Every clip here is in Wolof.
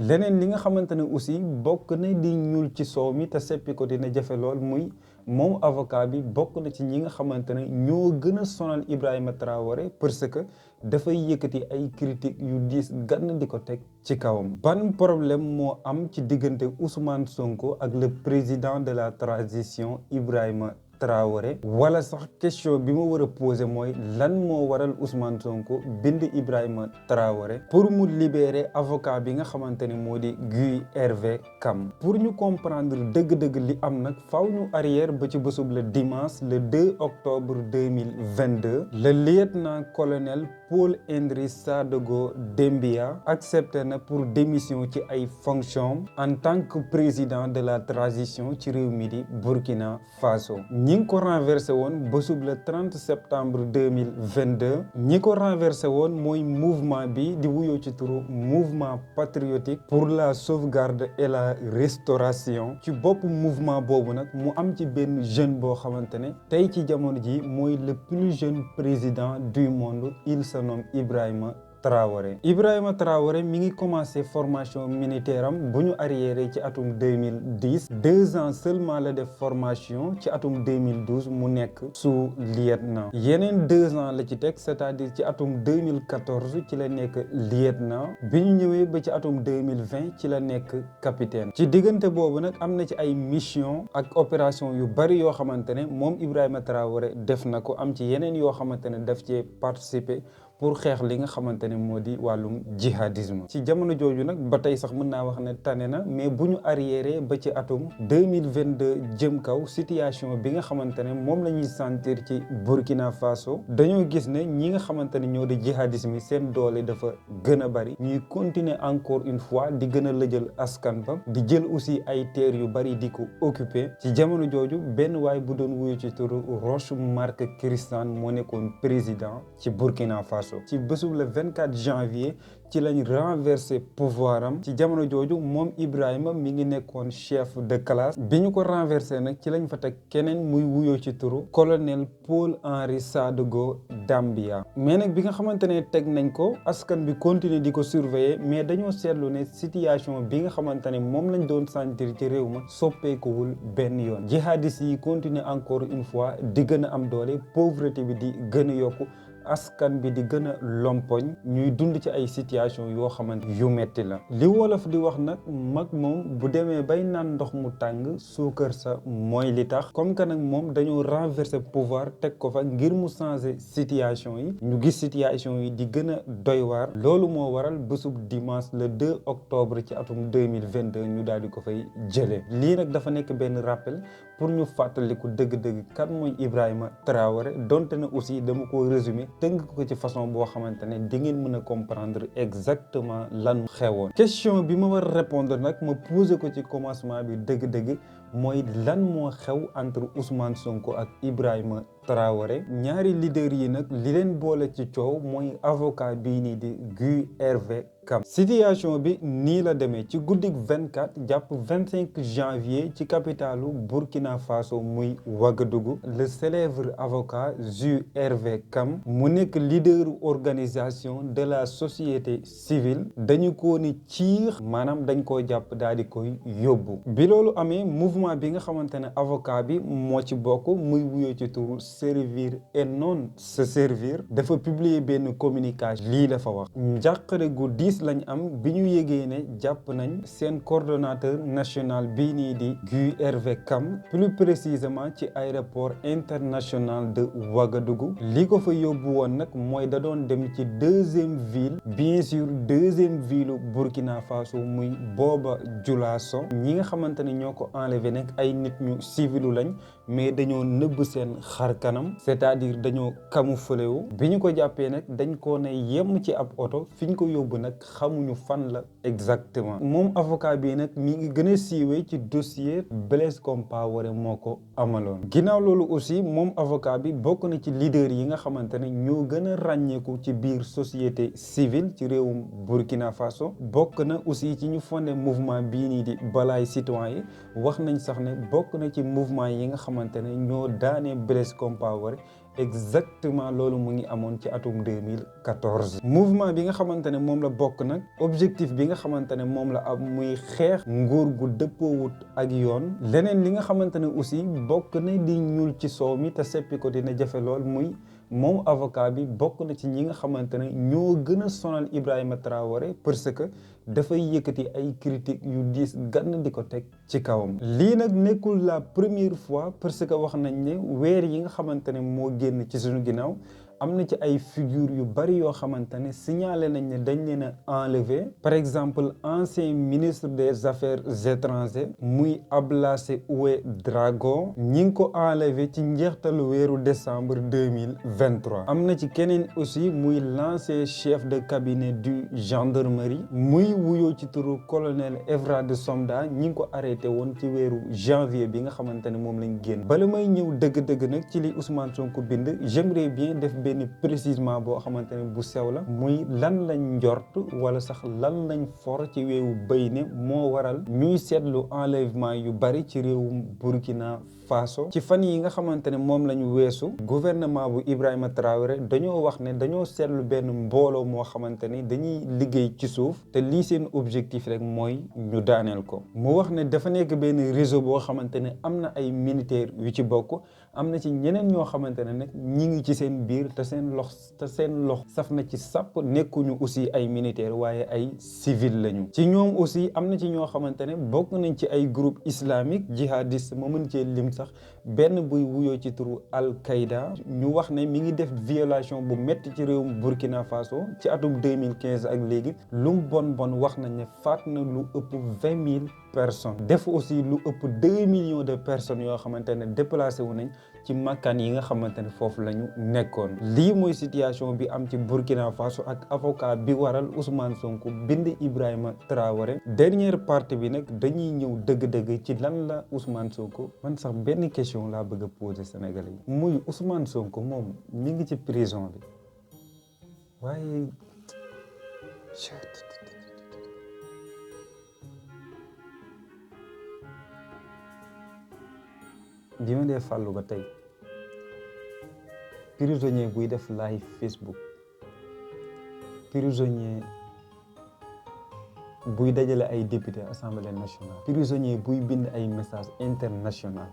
leneen li nga xamante ne aussi bokk na di ñuul ci soow mi te seppi ko dina jafe lool muy moom avocat bi bokk na ci ñi nga xamante ne ñoo gën a sonal Ibrahima Traoré parce que dafay yëkkati ay critiques yu diis gann di ko teg ci kawam. ban problème moo am ci diggante Ousmane Sonko ak le président de la transition Ibrahima Traoré wala sax question bi ma war a poser mooy lan moo waral Ousmane Sonko bind Ibrahima Traoré pour mu libérer avocat bi nga xamante ne moo di Guy Hervé Cam. pour ñu comprendre dëgg-dëgg li am nag faaw ñu arrière ba ci bésub le dimanche le 2 octobre 2022 le lieutenant-colonel Paul-Henri Sandaogo Doumbouya accepté na pour démission ci ay fonctions en tant que président de la transition ci réew mi di Burkina Faso. ñi ngi ko renversé woon bésub le 30 septembre 2022 ñi ko renversé woon mooy mouvement bi di wuyoo ci turu mouvement patriotique pour la sauvegarde et la restauration. ci bopp mouvement boobu nag mu am ci benn jeune boo xamante ne tey ci jamono ji mooy le plus jeune président du monde. Il se nomme Ibrahima Traoré. Ibrahima Traoré mi ngi commencé formation militaire am bu ñu arriéré ci atum 2010 2 ans seulement la def formation ci atum 2012 mu nekk sous lieutenant yeneen 2 ans la ci teg c'est-à-dire ci atum 2014 ci la nekk lieutenant bi ñu ñëwee ba ci atum 2020 ci la nekk capitaine. ci diggante boobu nag am na ci ay mission ak opération yu bari yoo xamante ne moom Ibrahima Traoré def na ko am ci yeneen yoo xamante ne daf cee participer pour xeex li nga xamante ne moo di wàllum jihadisme. ci jamono jooju nag ba tey sax mën naa wax ne tane na mais bu ñu arriéré ba ci atum 2022 jëm kaw situation bi nga xamante ne moom la ñuy sentir ci Burkina Faso dañoo gis ne ñi nga xamante ne ñoo di jihadisme yi seen doole dafa gën a bari ñuy continuer encore une fois di gën a lëjal askan ba di jël aussi ay terres yu bari di ko occuper. ci jamono jooju benn waay bu doon wuyu ci turu Roch Marc Christian moo nekkoon président ci Burkina Faso. ci bésub le 24 janvier ci lañ renversé pouvoir am. ci jamono jooju moom Ibrahima mi ngi nekkoon chef de classe bi ñu ko renversé nag ci lañ fa teg keneen muy wuyoo ci turu colonel Paul-Henri Sandaogo Doumbouya. mais nag bi nga xamante ne teg nañ ko askan bi continuer di ko surveiller mais dañoo seetlu ne situation bi nga xamante ne moom lañ doon sentir ci réew ma soppeekuwul benn yoon. jihadistes yi continuer encore une fois di gën a am doole pauvreté bi di gën a yokku. askan bi di gën a lompoñ ñuy dund ci ay situation yoo xamante yu metti la. li wolof di wax nag mag moom bu demee bay naan ndox mu tàng suukar sa mooy li tax comme que nag moom dañoo renverser pouvoir teg ko fa ngir mu changer situation yi ñu gis situation yi di gën a doy waar. loolu moo waral bésub dimanche le 2 octobre ci atum 2022 ñu daal di ko fay jëlee. lii nag dafa nekk benn rappel pour ñu fàttaliku dëgg-dëgg kan mooy Ibrahima Traoré donte na aussi dama ko résumer tënk ko ci façon boo xamante ne di ngeen mën a comprendre exactement lan xewoon. question bi ma war a répondre nag ma posé ko ci commencement bi dëgg-dëgg mooy lan moo xew entre Ousmane Sonko ak Ibrahima Traoré. ñaari leader yi nag li leen boole ci coow mooy avocat bii nii di Guy Hervé Cam. situation bi nii la demee ci guddik 24 jàpp 25 janvier ci capitalu Burkina Faso muy Ouagadougou le célèbre avocat Guy Hervé Cam mu nekk leaderu organisation de la société civile dañu ko ni ciix maanaam dañ koo jàpp daal di koy yóbbu. bi loolu amee mouvement bi nga xamante ne avocat bi moo ci bokk muy wuyoo ci turu servir et non se servir dafa publier benn communication lii la fa wax. njàqare gu diis lañ am bi ñu yégee ne jàpp nañ seen coordonnateur national bii nii di Guy Hervé Cam plus précisément ci aéroport international de Ouagadougou. li ko fa yóbbu woon nag mooy da doon dem ci deuxième ville bien sûr deuxième ville Burkina Faso muy Booba Dioulasso. ñi nga xamante ne ñoo ko enlevé nag ay nit ñu civilu lañ mais dañoo nëbb seen xar kanam c'est-à-dire dañoo camouflé wu. bi ñu ko jàppee nag dañ ko ne yem ci ab oto fi ñu ko yóbbu nag xamuñu fan la exactement. moom avocat bi nag mi ngi gën a siiwee ci dossier Blaise Compaoré moo ko amaloon. ginnaaw loolu aussi moom avocat bi bokk na ci leader yi nga xamante ne ñoo gën a ràññeeku ci biir société civile ci réewum Burkina Faso. bokk na aussi ci ñu fondé mouvement bii nii di Balaay Citoyen yi wax nañ sax ne bokk na ci mouvement yi nga xamante ne ñoo daanee Blaise Compaoré exactement loolu mu ngi amoon ci atum 2014 mouvement bi nga xamante ne moom la bokk nag objectif bi nga xamante ne moom la am muy xeex nguur gu dëppoowut ak yoon leneen li nga xamante ne aussi bokk na di ñuul ci soow mi te seppi ko dina jafe lool muy moom avocat bi bokk na ci ñi nga xamante ne ñoo gën a sonal Ibrahima Traoré parce que dafay yëkkati ay critiques yu diis gann di ko teg ci kawam lii nag nekkul la première fois parce que wax nañ ne weer yi nga xamante ne moo génn ci suñu ginnaaw am na ci ay figure yu bari yoo xamante ne signalé nañ ne dañ leen a enlevé par exemple ancien ministre des affaires étrangères muy Ablaye Ouédraogo ñi ngi ko enlevé ci njeextalu weeru décembre 2023 am na ci keneen aussi muy l'ancien chef de cabinet du gendarmerie muy wuyoo ci turu colonel Evrard Somda ñi ngi ko arrêté woon ci weeru janvier bi nga xamante ne moom lañ génn bala may ñëw dëgg-dëgg nag ci li Ousmane Sonko bind j'aimerais bien def benn précisément boo xamante ne bu sew la muy lan lañ njort wala sax lan lañ for ci weewu béy ne moo waral ñuy seetlu enlèvement yu bari ci réewum Burkina Faso ci fan yi nga xamante ne moom la ñu weesu gouvernement bu Ibrahima Traoré dañoo wax ne dañoo seetlu benn mbooloo moo xamante ne dañuy liggéey ci suuf te lii seen objectif rek mooy ñu daaneel ko mu wax ne dafa nekk benn réseau boo xamante ne am na ay militaires yu ci bokk am na ci ñeneen ñoo xamante ne nag ñi ngi ci seen biir te seen lox saf na ci sàpp nekkuñu aussi ay militaires waaye ay civil lañu ci ñoom aussi am na ci ñoo xamante ne bokk nañ ci ay groupe islamique jihadiste ma mën cee lim sax benn buy wuyoo ci turu Al-Qaïda ñu wax ne mi ngi def violation bu métti ci réewum Burkina Faso ci atum 2015 ak léegi lu mu bon wax nañ ne faat na lu ëpp 20 000 personnes def aussi lu ëpp 2 millions de personnes yoo xamante ne déplacé wu nañ ci makkaan yi nga xamante ne foofu la ñu nekkoon lii mooy situation bi am ci Burkina Faso ak avocat bi waral Ousmane Sonko bind Ibrahima Traoré dernière partie bi nag dañuy ñëw dëgg-dëgg ci lan la Ousmane Sonko man sax benn question laa bëgg a poser Sénégalais yi muy Ousmane Sonko moom mi ngi ci prison bi waaye bi ma dee fàllu ba tey prisonnier buy def live Facebook prisonnier buy dajale ay député assemblée nationale prisonnier buy bind ay message international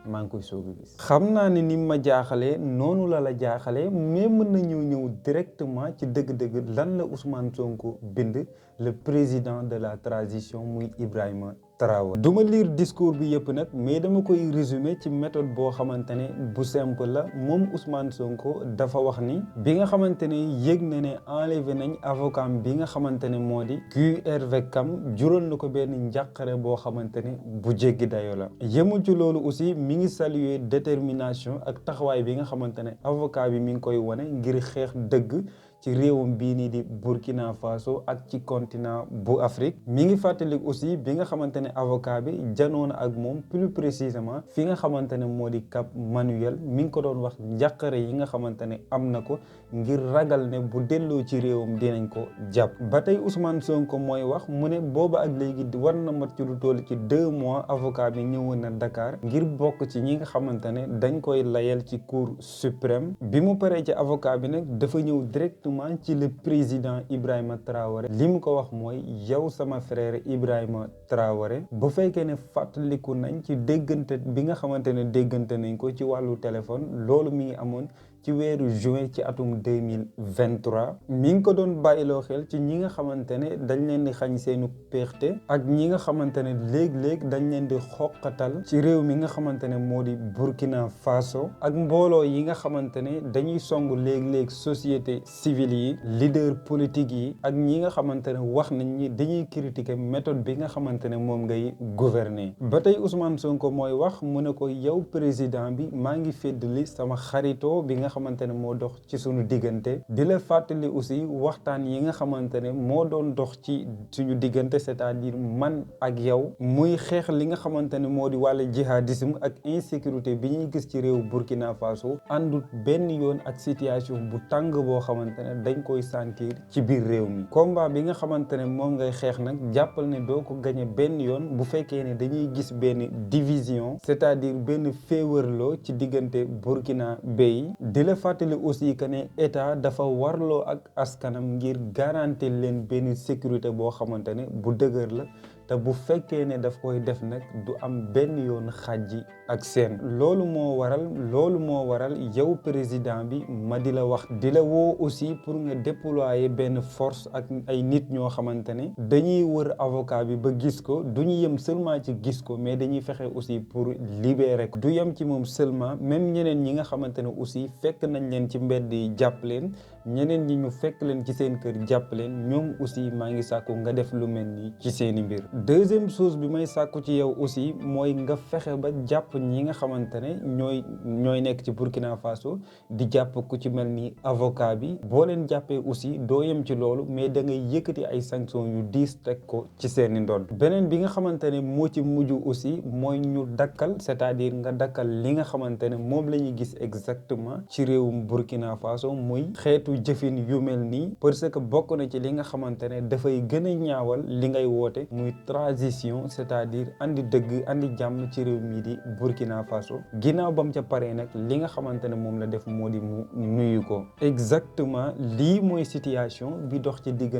maa ngi koy soog a gis xam naa ne ni ma jaaxalee noonu la jaaxalee mais mën na ñëw directement ci dëgg-dëgg lan la Ousmane Sonko bind le président de la transition muy Ibrahima Traoré du ma lire discours bi yëpp nag mais dama koy résumer ci méthode boo xamante ne bu simple la moom Ousmane Sonko dafa wax ni bi nga xamante ne yëg na ne enlevé nañ avocat bi nga xamante ne moo di QRV Cam jural na ko benn njàqare boo xamante ne bu jéggi dayo la yemul ci loolu aussi mi ngi saluer détermination ak taxawaay bi nga xamante ne avocat bi mi ngi koy wane ngir xeex dëgg ci réewam bii nii di Burkina Faso ak ci continent bu Afrique mi ngi fàttali aussi bi nga xamante ne avocat bi janoon ak moom plus précisément fi nga xamante ne moo di Cap Manuel mi ngi ko doon wax njàqare yi nga xamante ne am na ko ngir ragal ne bu delloo ci réewam dinañ ko jàpp ba tey Ousmane Sonko mooy wax mu ne booba ak léegi war na mat ci lu toll ci 2 mois avocat bi ñëwoon na Dakar ngir bokk ci ñi nga xamante ne dañ koy layal ci cour suprême bi mu paree ci avocat bi nag dafa ñëw directement ci le président Ibrahima Traoré li mu ko wax mooy yow sama frère Ibrahima Traoré bu fekkee ne fàttaliku nañ ci déggante bi nga xamante ne déggante nañ ko ci wàllu téléphone loolu mi ngi amoon ci weeru juin ci atum 2023 mi ngi ko doon bàyyiloo xel ci ñi nga xamante ne dañ leen di xañ seenu péexte ak ñi nga xamante ne léeg-léeg dañ leen di xoqatal ci réew mi nga xamante ne moo di Burkina Faso ak mbooloo yi nga xamante ne dañuy song léeg-léeg société civile yi leader politique yi ak ñi nga xamante ne wax nañ ni dañuy critiquer méthode bi nga xamante ne moom ngay gouverner ba tey Ousmane Sonko mooy wax mu ne ko yow président bi maa ngi feddali sama xaritoo bi nga xamante ne moo dox ci suñu diggante di la fàttali aussi waxtaan yi nga xamante ne moo doon dox ci suñu diggante c'est-à-dire man ak yow muy xeex li nga xamante ne moo di wàllu jihadisme ak insécurité bi ñuy gis ci réew Burkina Faso àndut benn yoon ak situation bu tàng boo xamante ne dañ koy sentir ci biir réew mi. combat bi nga xamante ne moom ngay xeex nag jàppal ne doo ko gañe benn yoon bu fekkee ne dañuy gis benn division c'est-à-dire benn féewërloo ci diggante burkinabé yi di la fàttali aussi que ne état dafa warloo ak askanam ngir garantir leen benn sécurité boo xamante ne bu dëgër la te bu fekkee ne daf koy def nag du am benn yoon xàjji ak seen loolu moo waral yow président bi ma di la wax di la woo aussi pour nga déployer benn force ak ay nit ñoo xamante ne dañuy wër avocat bi ba gis ko du ñu yem seulement ci gis ko mais dañuy fexe aussi pour libérer ko du yem ci moom seulement même ñeneen ñi nga xamante ne aussi fekk nañ leen ci mbedd yi jàpp leen ñeneen ñi ñu fekk leen ci seen kër jàpp leen ñoom aussi maa ngi sàkku nga def lu mel ni ci seeni mbir. deuxième chose bi may sàkku ci yow aussi mooy nga fexe ba jàpp ñi nga xamante ne ñooy nekk ci Burkina Faso di jàpp ku ci mel ni avocat bi boo leen jàppee aussi doo yem ci loolu mais da ngay yëkkati ay sanctions yu diis teg ko ci seeni ndodd. beneen bi nga xamante ne moo ci mujj aussi mooy ñu dakkal c'est-à-dire nga dakkal li nga xamante ne moom la ñuy gis exactement ci réewum Burkina Faso muy xeetu jëfin yu mel nii parce que bokk na ci li nga xamante ne dafay gën a ñaawal li ngay woote muy transition c'est-à-dire andi dëgg andi jàmm ci réew mii di Burkina Faso ginnaaw bam ca paree nag li nga xamante ne moom la def moo di mu nuyu ko exactement lii mooy situation bi dox ci digg